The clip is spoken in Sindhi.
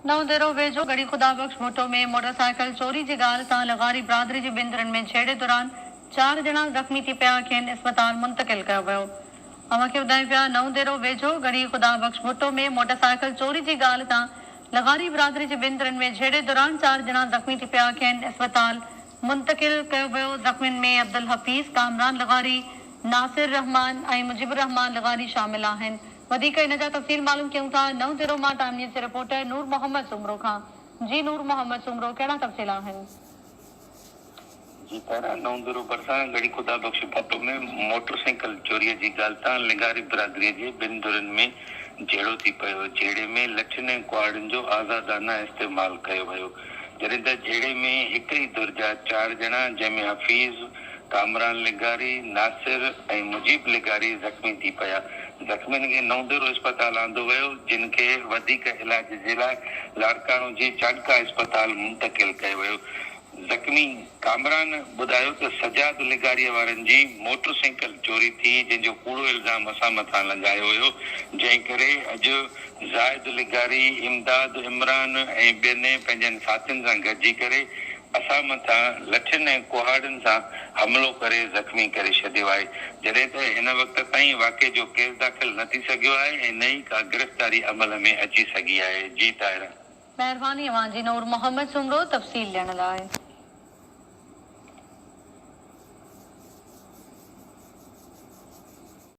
نئون ديرو ويجهو ڳڙهي خدا بخش ڀٽو ۾ موٽر سائيڪل چوري جي ڳالهه تان لغاري برادري جي ٻن ڌرين ۾ جهيڙي دوران چار ڄڻا زخمي ٿي پيا کين اسپتال منتقل ڪيو ويو. اوهان کي ٻڌايون پيا نئون ديرو ويجهو ڳڙهي خدا بخش ڀٽو ۾ موٽر سائيڪل چوري جي ڳالهه تان لغاري برادري جي ٻن ڌرين ۾ جهيڙي دوران چار ڄڻا زخمي ٿي پيا کين اسپتال منتقل ڪيو ويو زخمين ۾ عبدالحفيظ، ڪامران لغاري، ناصر الرحمان ۽ مجيب الرحمان لغاري شامل آهن. وڌيڪ ان جا تفصيل معلوم ڪيون ٿا نئون ديرو مان ٽائيم نيوز جي رپورٽر نور محمد سومرو کان. جي نور محمد سومرو ڪهڙا تفصيل آهن؟ جي طرح نئون ديرو ڀرسان ڳڙهي خدا بخش ڀٽو ۾ موٽر سائيڪل چوري جي ڳالهه تان لغاري برادري جي ٻن ڌرين ۾ جهيڙو ٿي پيو، جهيڙي ۾ لٺين ۽ ڪهاڙين جو آزادانه استعمال ڪيو ويو، جڏهن ته جهيڙي ۾ هڪ ئي ڌر جا چار ڄڻا جنهن ۾ حفيظ، ڪامران لغاري، ناصر ۽ مجيب لغاري زخمي ٿي پيا. زخمين کي نئون ديرو اسپتال آندو ويو، جن کي وڌيڪ علاج جي لاء لاڙڪاڻو جي چانڊڪا اسپتال منتقل ڪيو ويو. زخمي ڪامران ٻڌايو ته سجاد لغاري وارن جي موٽر سائيڪل چوري ٿي، جنهن جو ڪوڙو الزام اسان مٿان لڳايو ويو، جنهن ڪري اڄ زاهد لغاري، امداد، عمران ۽ ٻين پنهنجن ساٿين سان گڏجي ڪري اسان مٿان لٺين ۽ ڪهاڙين سان حملو ڪري زخمي ڪري ڇڏيو آهي، جڏهن ته هن وقت تائين واقعي جو ڪيس داخل نه ٿي سگهيو آهي ۽ نه ئي ڪا گرفتاري عمل ۾ اچي سگهي آهي. جي طاهره. مهرباني اوهان جي نور محمد سومرو تفصيل ڏيڻ لاء.